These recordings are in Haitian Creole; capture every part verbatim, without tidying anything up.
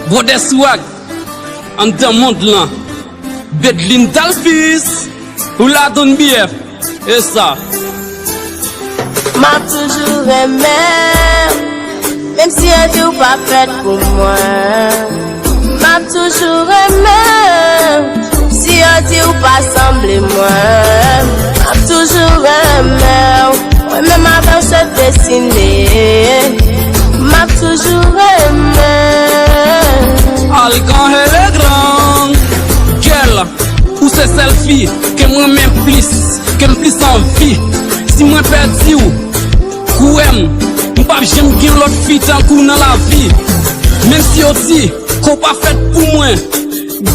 Bwodè Swag, anndan mond lan. Bedlin Dalfis, ou la donn B F, e sa. M ap toujou renmen w, menm si yo di w pa fèt pou mwen. M ap toujou renmen w, si yo di w pa sanble mwen. M ap toujou renmen w, mwen menm avè w se destine. M ap toujou renmen. Alkan Hele Gran. Gèl, ou se sèl fi ke m renmen plis, ke m plis anvi. Si mwen pèdi w, kwè m, m p ap janm gen lòt fi tankou w nan lavi. Menm si yo di ke w pa fèt pou mwen,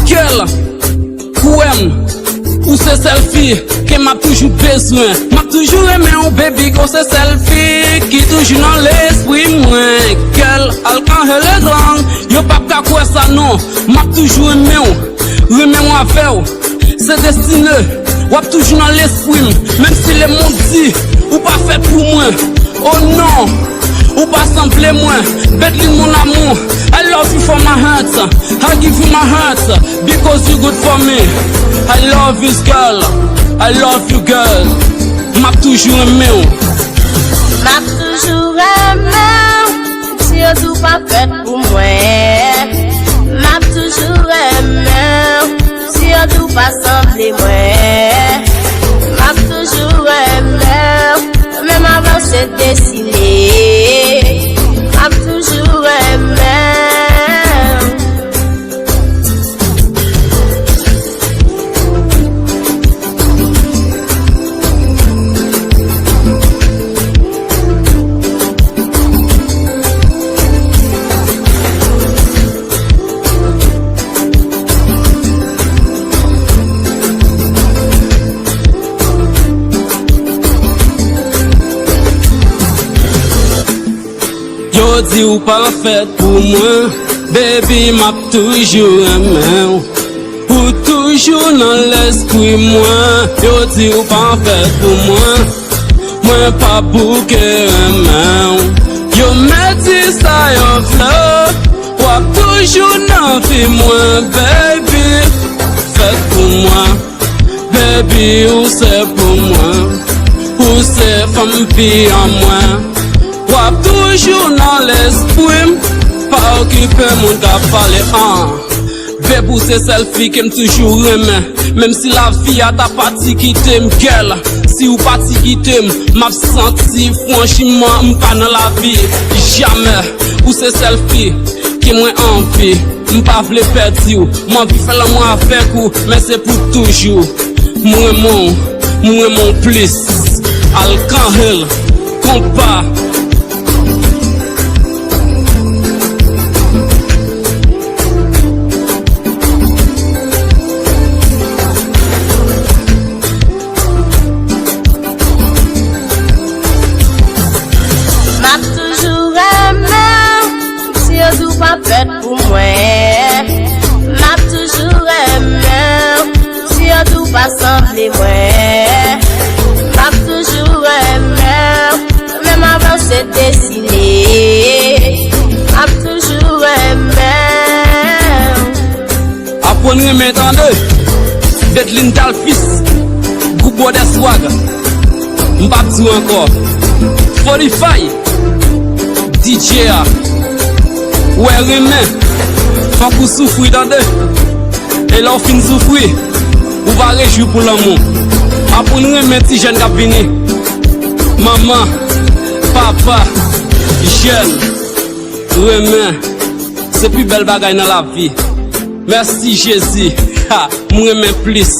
gèl, kwè m, ou se sèl fi ke m ap toujou bezwen. M ap toujou renmen w, baby, ou se sèl fi ki toujou nan lespri mwen. Gèl, Alkan Hele Gran, yo p ap ka kwè sa non. M ap toujou renmen w, renmen w avè w. Se destine, w ap toujou nan lespri m. Menm si lemonn di ou pa fèt pou mwen. Oh non, ou pa sanble mwen. Bedlin, mon amour, I love you for my heart. I give you my heart because you good for me. I love you, girl. I love you, girl. M ap toujou renmen w. M ap toujou renmen w. Si yo di w pa fèt pou mwen, m ap toujou renmen w. Si yo di w pa sanble mwen, m ap toujou renmen w. Menm avan se destine, m ap toujou renmen w. Yo di w pa fèt pou mwen, baby, m ap toujou renmen w. Ou toujou nan lespri mwen. Yo di w pa fèt pou mwen, mwen p ap bouke renmen w. Yo mèt di sa yo vle, w ap toujou nan vi mwen, baby. Fèt pou mwen, baby, ou se pou mwen. Ou se fanm vi an mwen. W ap toujou nan lespri m. Pa okipe moun k ap pale, an. Baby, ou se sèl fi ke m toujou renmen. Menm si lavi a ta pati kite m, gèl, si ou pati kite m, m ap santi franchiman m pa nan lavi. Jamè, ou se sèl fi ke mwen anvi. M pa vle pèdi w. M anvi fè lanmou avèk ou, men se pou toujou. M renmen w, m renmen w plis. Alkan Hele, konpa. M ap toujou renmen w, si yo di w pa fèt pou mwen. M ap toujou renmen w, si yo di w pa sanble mwen. M ap toujou renmen w, menm avan se destine. M ap toujou renmen w. Aprann renmen tande. Bedlin Dalfis, gwoup Bwodè Swag. M p ap di w ankò. Fortify, D J a. Ou wè renmen, fòk ou soufri tande. E lè w fin soufri, ou va rejwi pou lanmou. Aprann renmen ti jèn k ap vini. Manman, papa, jèn, renmen. Se pi bèl bagay nan lavi. Mèsi Jezi. Ha, m renmen plis.